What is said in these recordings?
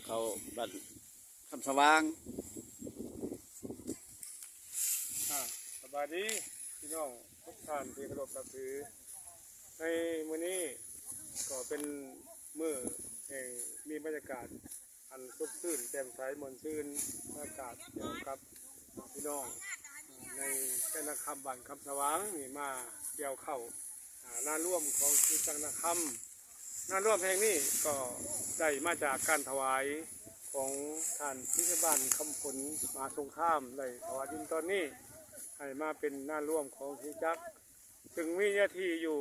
ເຂົ້າບ້ານຄຳສະຫວ່າງ. ອ່າ ສະບາຍດີພີ່ນ້ອງທຸກທ່ານທີ່ເຄົາລົບນັບຖື. ໃນມື້ນີ້ກໍເປັນມື້ແຫ່ງມີບັນຍາກາດອັນສົດຊື່ນ ແຈ່ມໃສ ມ່ວນຊື່ນ ບັນຍາກາດກ່ຽວກັບພີ່ນ້ອງໃນແຂວງນາຄຳ ບ້ານຄຳສະຫວ່າງນີ້ ມາກ່ຽວເຂົ້າ ອ່າ ນາລວມຂອງຄຣິສຕະຈັກນາຄຳ. ນາລວມແຫ່ງນີ້ກໍໄດ້ມາຈາກການຖວາຍຂອງທ່ານພິຊຍາບານຄຳຜົນ ມະຫາສົງຄາມ ໄດ້ຖວາຍດິນຕອນນີ້ໃຫ້ມາເປັນນາລວມຂອງຄຣິສຕະຈັກ ຊຶ່ງມີເນື້ອທີ່ຢູ່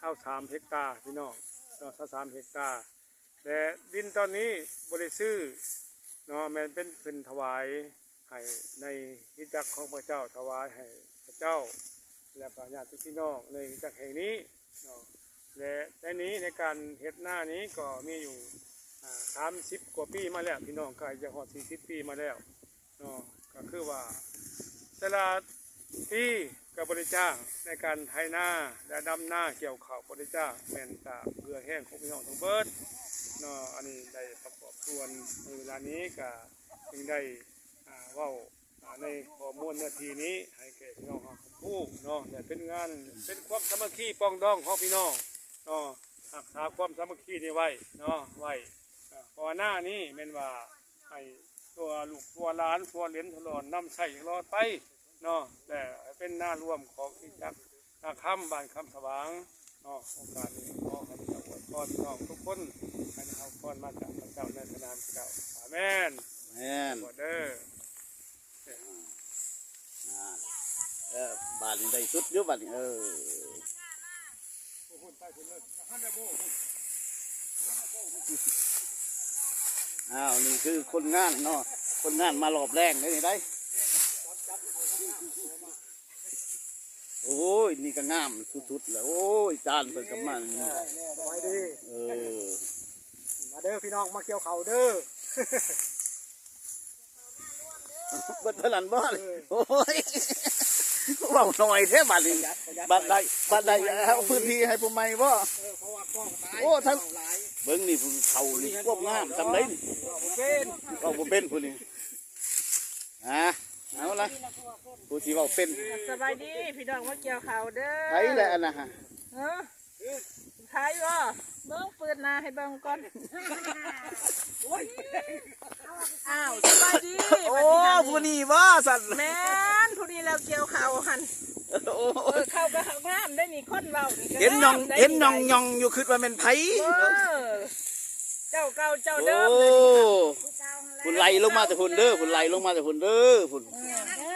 ຊາວສາມເຮັກຕາ ພີ່ນ້ອງເນາະ, ຊາວສາມເຮັກຕາ. ແລະ ດິນຕອນນີ້ບໍ່ໄດ້ຊື້ເນາະ, ແມ່ນເປັນເພິ່ນຖວາຍໃຫ້ໃນຄຣິສຕະຈັກຂອງພະເຈົ້າ, ຖວາຍໃຫ້ພະເຈົ້າ ແລະ ກໍຍາດຕິພີ່ນ້ອງໃນຄຣິສຕະຈັກແຫ່ງນີ້ເນາະ. ແລະ ໃນນີ້ ໃນການເຮັດນານີ້ກໍມີຢູ່ ອ່າ ສາມສິບກວ່າປີມາແລ້ວ ພີ່ນ້ອງ, ໃກ້ຈະຮອດສີ່ສິບປີມາແລ້ວເນາະ. ກໍຄືວ່າແຕ່ລະ ປີກໍບໍ່ໄດ້ຈ້າງໃນການໄຖນາ ແລະ ດຳນາ ກ່ຽວເຂົ້າ ບໍ່ໄດ້ຈ້າງ, ແມ່ນຕາມເຫື່ອແຮງຂອງພີ່ນ້ອງທັງເບິດເນາະ. ອັນນີ້ໄດ້ປະກອບສ່ວນໃນເວລານີ້ ກໍຈຶ່ງໄດ້ ອ່າ ເວົ້າ ອ່າ ໃນຂໍ້ມູນເນື້ອທີ່ນີ້ໃຫ້ແກ່ພີ່ນ້ອງເຮົາຮູ້ເນາະ ແລະ ເປັນງານ ເປັນຄວາມສາມັກຄີປອງດອງຂອງພີ່ນ້ອງເນາະ, ຮັກສາຄວາມສາມັກຄີນີ້ໄວ້ເນາະ ໄວ້. ອ່າ ເພາະວ່ານານີ້ແມ່ນວ່າ ໃຫ້ຕົວລູກຕົວຫຼານ ຕົວເຫຼນຕົວຫຼອນນຳໃຊ້ຕະຫຼອດໄປເນາະ ແລະ ເປັນນາລວມຂອງຄຣິສຕະຈັກນາຄຳ ບ້ານຄຳສະຫວ່າງເນາະ. ໂອກາດນີ້ຂໍໃຫ້ພະເຈົ້າອວຍພອນພີ່ນ້ອງທຸກຄົນ ໃຫ້ໄດ້ຮັບພອນມາຈາກພະເຈົ້າໃນພະນາມພະເຈົ້າ. ອາເມນ. ແມ່ນ ເດີ ອ່າ ເອີ ບາດນີ້ໄດ້ສຸດຢູ່ບາດນີ້ ເອີ. ອ້າວ ນີ້ຄືຄົນງານເນາະ, ຄົນງານມາລອບແລງເດ້ນີ້ໄດ໋. ໂອ້ຍ ນີ້ກໍງາມສຸດໆແລ້ວ. ໂອ້ຍ ຈານເພິ່ນກໍມາ. ສະບາຍດີ. ເອີ ມາເດີພີ່ນ້ອງ ມາກ່ຽວເຂົ້າເດີ. ເບິດເທົ່ານັ້ນບໍ່? ເອີ ໂອ້ຍ ເວົ້າໜ້ອຍແທ້ບາດນີ້. ບັດໃດ ບັດໃດເອົາພື້ນທີ່ໃຫ້ຜູ້ໃໝ່ບໍ່? ເອີ ເພາະວ່າກ້ອງຫຼາຍ. ໂອ້ ທັງ ເບິ່ງນີ້ ເຂົານີ້ຄວບງາມສ່ຳໃດນີ້. ເວົ້າບໍ່ເປັນ ເວົ້າບໍ່ເປັນຜູ້ນີ້. ຫາ ເອົາລະ ຜູ້ທີ່ເວົ້າເປັນ. ສະບາຍດີພີ່ນ້ອງ ມາກ່ຽວເຂົ້າເດີ. ໃຜແຫຼະອັນນັ້ນຫະ? ເອີ ຂາຍບໍ່? ເບິ່ງ ເປີດໜ້າໃຫ້ເບິ່ງກ່ອນ. ໂອ້ຍ ອ້າວ ສະບາຍດີ. ໂອ້ ບັດນີ້ ຜູ້ນີ້ບໍ່ຊັ້ນ? ແມ່ນ ຜູ້ນີ້ແລ້ວ ກ່ຽວເຂົ້າຫັ້ນ. ໂອ້ ເອີ ເຂົ້າກໍເຂົ້າງາມໄດ໋ນີ້ ຄົນເວົ້ານີ້ກໍ ເຫັນໜ່ອງ ງາມໄດ໋ ເຫັນໜ່ອງໆຢູ່ ຄິດວ່າແມ່ນໃຜ. ເອີ ເຈົ້າເກົ່າເຈົ້າເດີມ. ໂອ້ ເດີນີ້ ພຸ້ນໄຫຼລົງມາແຕ່ພຸ້ນເດີ ພຸ້ນໄຫຼລົງມາແຕ່ພຸ້ນເດີ ພຸ້ນ. ເອີ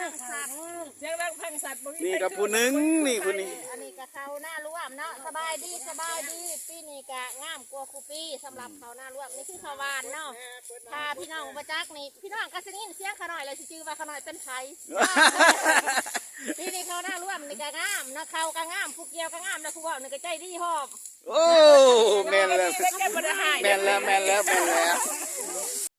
ສຽງດັງພັງສັດບໍ່ມີໃຜ. ນີ້ກໍຜູ້ໜຶ່ງ ນີ້ຜູ້ນີ້. ອັນນີ້ກໍເຂົ້ານາລວມເນາະ. ສະບາຍດີ ສະບາຍດີ. ປີນີ້ກໍງາມກວ່າຄູ່ປີ ສຳລັບເຂົ້ານາລວມ. ນີ້ຄືເຂົ້າຫວານເນາະ. ຖ້າພີ່ນ້ອງບໍ່ຈັກນີ້ ພີ່ນ້ອງກໍຊິໄດ້ຍິນສຽງຂ້ານ້ອຍແລ້ວຊິຈື່ວ່າຂ້ານ້ອຍເປັນໃຜ. ປີນີ້ເຂົ້ານາລວມນີ້ກໍງາມເນາະ, ເຂົ້າກໍງາມ ຜູ້ກ່ຽວກໍງາມ ແລ້ວຜູ້ເວົ້ານີ້ກໍໃຈດີພ້ອມ. ໂອ້ ແມ່ນແລ້ວ ແມ່ນແລ້ວ ແມ່ນແລ້ວ ແມ່ນແລ້ວ.